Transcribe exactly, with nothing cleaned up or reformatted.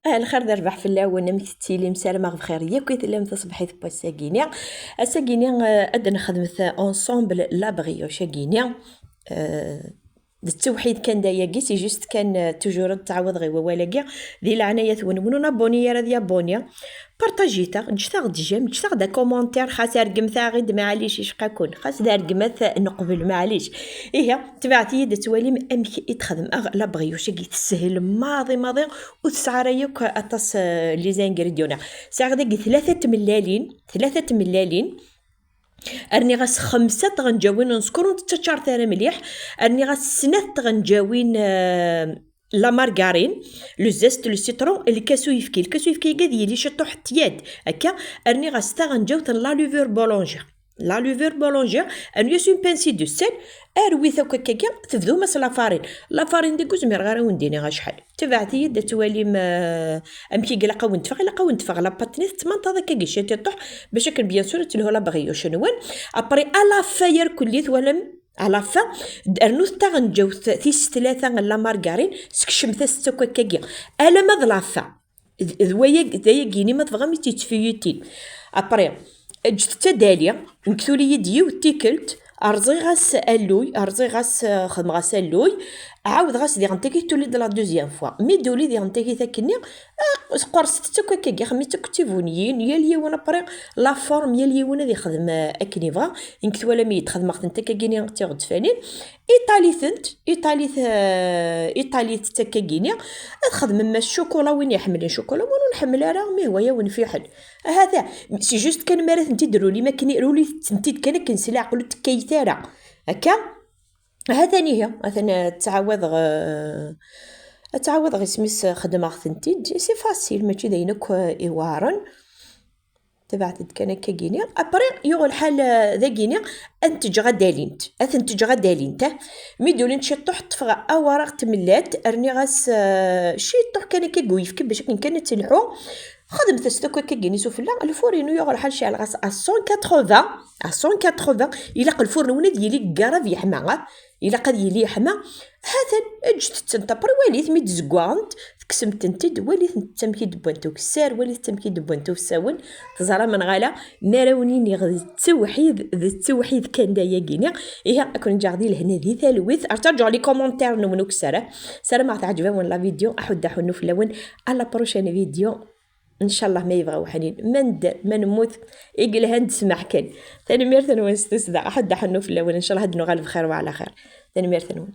Ah, lxir d rrbeḥ fell-awen, amek tettilim? Ssarameɣ bxir yakk i tellam taṣebḥit n wass-agi-ni. Ass-agi-ni, eh, ad nexdmet ensemble la brioche-agi-ni. Eh, d ttewḥid kan d ayagi, c'est juste kan, eh, toujours ad ttɛawadeɣ i wawal-agi. Di leɛnaya-twen, win ur nabuni ara ad yabuni. Partajit-aɣ, ǧǧet-aɣ-d j'aime, ǧǧet-aɣ-d akomantir, xas rgmet-aɣ-id, maɛlic, icqa-ken. Xas d rgmat, neqbel, maɛlic. Ihi, tebɛet-iyi-d ad twalim amek i d-xedmeɣ la brioche-agi, teshel maḍi maḍi, ur tesɛa ara yakk aṭas, eh, les ingrédients. Sɛiɣ dagi tlata tmellalin, tlata tmellalin. Rniɣ-as xemsa tɣenǧawin n sskeṛ, ur tettaččaret ara mliḥ. Rniɣ-as snat tɣenǧawin, eh, la margarine, le zeste, le citron, lkas uyefki. Lkas uyefki-agi ad yili ciṭuḥ tiède. Akka, rniɣ-as taɣenǧawt n la levure boulangère. La levure boulangère, rnu-as une pincée de sel, arwit akk akkagi, tebdum-as la farine. La farine dagi ur zmireɣ ara ad wen-d-iniɣ acḥal. Tebɛet-iyi-d ad twalim, eh, amek i ilaq ad wen-teffeɣ. Ilaq ad wen-teffeɣ la pâte-nni tettmantaḍ akkagi ciṭuḥ, bac akken bien sûr ad telhu la brioche-nwen. Après, à la fin, irkelli twalam, à la fin, rnut taɣenǧawt tis tlata n la margarine, skecmet-as-tt akk akkagi. Alamma d la fin. D, d wayag-, d ayagi-ni ma tebɣam i tt-yettfiyutin. Après, ǧǧet-tt ad tali, nekk tuli-yi-d yiwet tikkelt, rẓiɣ-as alluy, rẓiɣ-as, eh, xedmeɣ-as alluy, ɛawdeɣ-as diɣen tagi, tuli-d la deuxième fois. Mi d-tuli diɣen tagi akkenni, ah, teqqerṣet-tt akk akkagi, xemmi-tt akk d tibunyin, yal yiwen après la forme, yal yiwen ad ixdem, eh, akken yebɣa. Nekk twalam-iyi-d xedmeɣ-tent akkagi-ni d tiɣedfanin. Iṭali-tent, iṭali-t-, eh, iṭali-tent akkagi-ni. Ad xedmem ma ccukula, win iḥemmlen ccukula, win ur nḥemmel ara, mi hwa-yawen fiḥel. Ahat, c'est juste kan mi ara tent-id-trulim akken, rulit-tent-id kan akken s leɛqel, ur tekkayet ara. Akka? Hatan ihi, atan ad ttɛawadeɣ, eh, ad ttɛawadeɣ isem-is, eh, xedmeɣ-tent-id. C'est facile, mačči d ayen akk, eh, iweɛren. Tebɛet-d kan akkagini. Après, yuɣ lḥal, eh, dagini, ad tent-ǧǧeɣ ad alint. Ad tent-ǧǧeɣ ad alint, eh. Mi d-ulint ciṭuḥ, ṭṭfeɣ awaraɣ tmellat, rniɣ-as, eh, ciṭuḥ kan akka n uyefki bac akken kan ad telḥu. Xedmet-as-t akk akkagini sufella. Lfur-inu yuɣ lḥal ceɛleɣ-as à cent quatre-vingts. À cent quatre-vingts. Ilaq lfur-nwen ad yili deg garab yeḥma, ah. Ilaq ad yili yeḥma. Hatan, ǧǧet-tent après, walit mi d-zeggaɣent, tekksemt-tent-id, walit-tent amek i d-wwant ukessar, walit-tent amek i d-wwant ufsawen. Teẓram neɣ ala? Mi ara wen-iniɣ d ttewḥid, d ttewḥid kan d ayagi-ni. Ihi, ad ken-ǧǧeɣ di lehna, di talwit. Rtaǧuɣ les commentaires-nwen ukessar, ah. Sarameɣ teɛǧeb-awen la vidéo, aḥuddu aḥunnu fell-awen. À la prochaine vidéo. Ncallah ma yebɣa uḥnin, ma nd-, ma nemmut, i yelhan d ssmaḥ kan. Tanemmirt-nwen s tussda, aḥuddu aḥunnu fell-awen, ncallah ad nuɣal bxir wa ɛla xir. Tanemmirt-nwen.